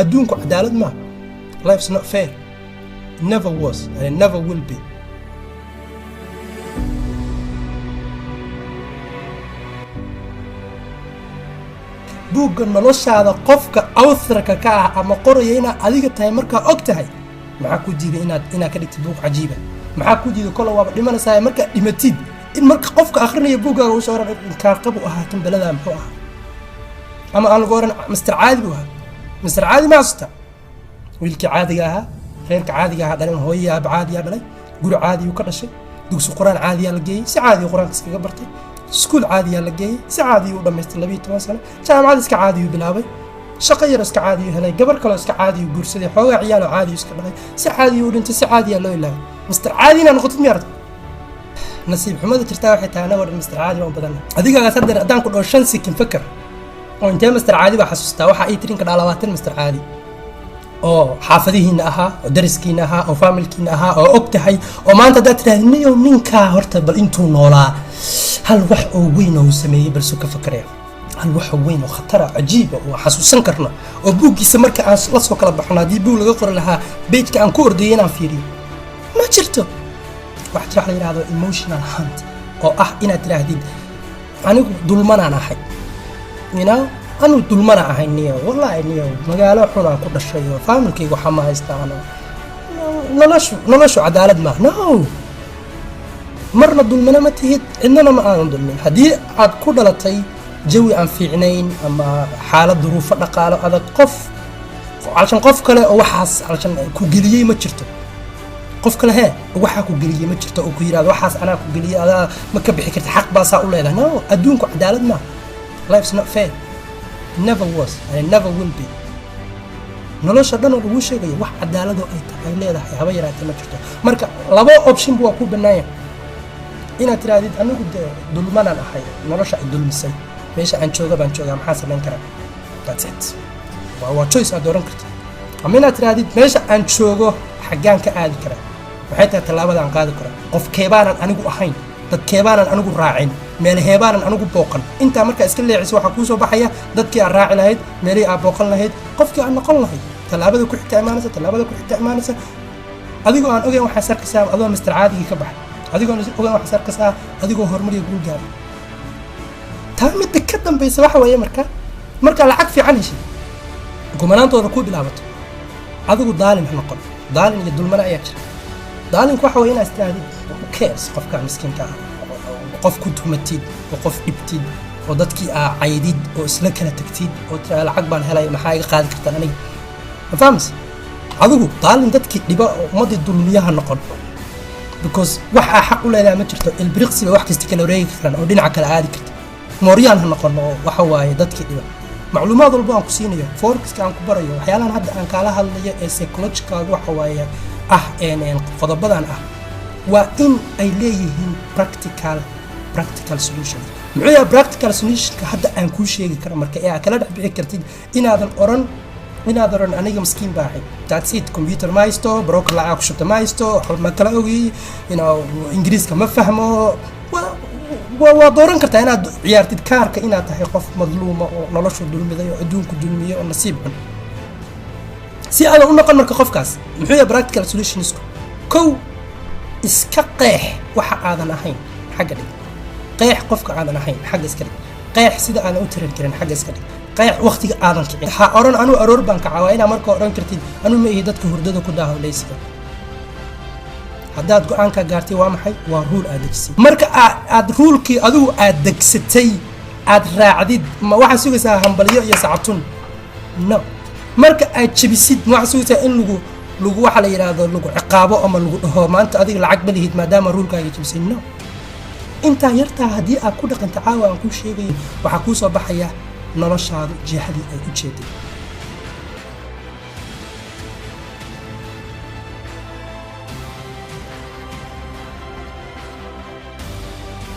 Adduunku cadaalad maaha. Life's not fair, never was and it never will be. Buugga noloshaada qofka authorka ka ah ama qoraya inaad adiga tahay markaa og tahay, maxaa ku diiday inaad ka dhigtid buug cajiiba? Maxaa ku diiday? Kola waaba dhimanaysaa. Markaad dhimatid, in marka qofka akhrinaya buuggaaga uusa oran "Inkaarqabu ahaa kan beladaa, muxuu ahaa?" Ama aan lagu oran "Mister Caadi buu ahaa." Mister Caadi ma xasuusta? Wiilkii caadiga ahaa, reerka caadiga ahaa dhalin, hooyaya aaba caadiyaa dhalay, guri caadiyuu ka dhashay, dugsi qur-aan caadiyaa la geeyey, si caadiyu qur-aanka iskaga bartay, iskuul caadiyaa la geeyey, si caadiyuu u dhamaystay 12 sano, jaamacad iska caadiyuu bilaabay, shaqo yar iska caadiyuu helay, gabar kaloo iska caadiyuu guursaday, xoogaa ciyaaloo caadiyuu iska dhalay, si caadiyuu u dhintay, si caadiyaa loo ilaabay. Mister Caadi inaa noqotid miyaa rabta? Nasiib xumada jirtaa waxay tahay anagoo dhan Mister Caadi baan badanna. Adigagaas haddeer haddaan ku dhaho 5 second fakar oo intee Mister Caadi baa xasuustaa, waxaa ii tirin kadhaa 20 Mister Caadi oo xaafadihiina ahaa, oo dariskiina ahaa, oo faamilkiina ahaa, oo og tahay, oo maanta haddaad tidhahda, "Niyow, ninkaa horta bal intuu noolaa hal wax oo weyn oo uu sameeyey balsuu ka fakaraya, hal wax oo weyn oo khatara, cajiiba, oo xasuusan karno, oo buuggiisa marka aan la soo kala baxno, haddii buug laga qori lahaa, pageka aan ku ordayay inaan fiiriyo," ma jirto. Waxa jira wax la yidhahdo emotional hunt, oo ah inaad tidhaahdid, "Anigu dulmanaan ahay, anuu dulmana ahay niyo, wallaahi niyo, magaalo xunaan ku dhashay oo faamilkayga waxa ma haystaan, noloshu cadaalad maaha." No, marna dulmana ma tihid, cidnana ma aadan dulmin. Haddii aad ku dhalatay jawi aan fiicnayn ama xaalad duruufo dhaqaalo adag, qof calshan qof kale oo waxaas calshan ku geliyey ma jirto. Qof kale hee waxaa ku geliyey ma jirto oo ku yidhahdo, "Waxaas anaa ku geliyey, adaa ma ka bixi karta, xaq baasaa u leedahay." No, adduunku cadaalad maaha. Life's not fair, never was and it never will be. Nolosha dhan oo laguu sheegayo, wax cadaaladoo ay tahay leedahay haba yaraatee ma jirto. Marka laba option bu waa kuu bannaanya: inaad tidhahdid, "Anigu dee dulmanaan ahay, nolosha ay dulmisay, meesha aan jooga baan joogaa, maxaan samayn karaa?" That's it. Waa choice aad dooran kartid. Ama inaad tidhahdid, "Meesha aan joogo xaggaan ka aadi karaa? Maxay tahay tallaabada aan qaadi karo? Qof keebaanan anigu ahayn? Dad keebaanan anigu raacin? Meelheebaanan anigu booqan?" Intaa markaa iska leeciso, waxaa kuu soo baxaya dadkii aad raaci lahayd, meelihii aad booqan lahayd, qofkii aad noqon lahayd. Tallaabada ku xigta imaanaysa, tallaabada ku xigta imaanaysa. Adigoo aan ogeyn waxaa sarkaysaa adoo Mister Caadigii ka baxay. Adigoo aan ogeyn waxaa sarkaysaa adigoo horumar iyo guul gaaray. Taa midda ka dambaysa waxa weeye, markaa lacag fiican heshay, kumanaantooda kuu bilaabato, adigu daalin ha noqon. Daalin iyo dulmana ayaa jira. Daalinku waxa weeye inaad istirahdid, "Who cares qofka miskiinka ah?" Qof ku tumatid oo qof dhibtid oo dadkii aa caydid oo isla kala tagtid oo tiraa, "Lacag baan helay, maxaa iga qaadi kartaan aniga?" Ma fahmaysa? Adigu daalin dadkii dhiba oo ummaddii dulmiyaha noqon, because wax aa xaq u leedahay ma jirto. Ilbiriqsiba wax kasta kala wareegi karaan oo dhinaca kale aadi karta. Mooryaan ha noqon oo waxa waaye dadkii dhiba. Macluumaad walba aan ku siinayo, forexiska aan ku barayo, waxyaalahan hadda aan kaala hadlayo ee psychological waxa waaye ah, qodobadan ah, waa in ay leeyihiin practical solution. Muxuu yahay practical solutionka hadda aan kuu sheegi karo marka ee aad kala dhex bixi kartid inaadan oran, "Aniga miskiin baa ahay, that's it, computer ma haysto, broker lacag ku shubta ma haysto, waxba ma kala ogi, Ingiriiska ma fahmo"? Waa dooran kartaa inaad ciyaartid kaarka inaad tahay qof madluuma oo noloshu dulmiday oo adduunku dulmiyey oo nasiib xun. Si aadan u noqon marka qofkaas, muxuu yahay practical solutionsku? Kow, iska qeex waxa aadan ahayn, xagga dhig. Qeex qofka aadan ahayn, xagga iska dhig. Qeex sida aadan u tiran karin, xagga iska dhig. Qeex waqtiga aadan kicin. Ha odhan, "Anuu aroor baan kacaa." Waa inaa marka odhan kartid, "Anuu ma ihi dadka hurdada ku daahowlaysiga." Haddaad go-aankaa gaartay, waa maxay? Waa rule aad dejisay. Marka aad rulekii adigu aad degsatay aad raacdid, ma waxaad sugaysaa hambalyo iyo sacatun? No. Marka aad jebisid, ma waxaad sugaysaa in lagu waxa la yidhaahdo lagu ciqaabo ama lagu dhaho, "Maanta adiga lacag ma lihid maadaama rulekaaga jebisay"? No. Intaa yartaa haddii aad ku dhaqanta caawa aan kuu sheegayo, waxaa kuu soo baxaya noloshaadu jeexadii ay u jeeday.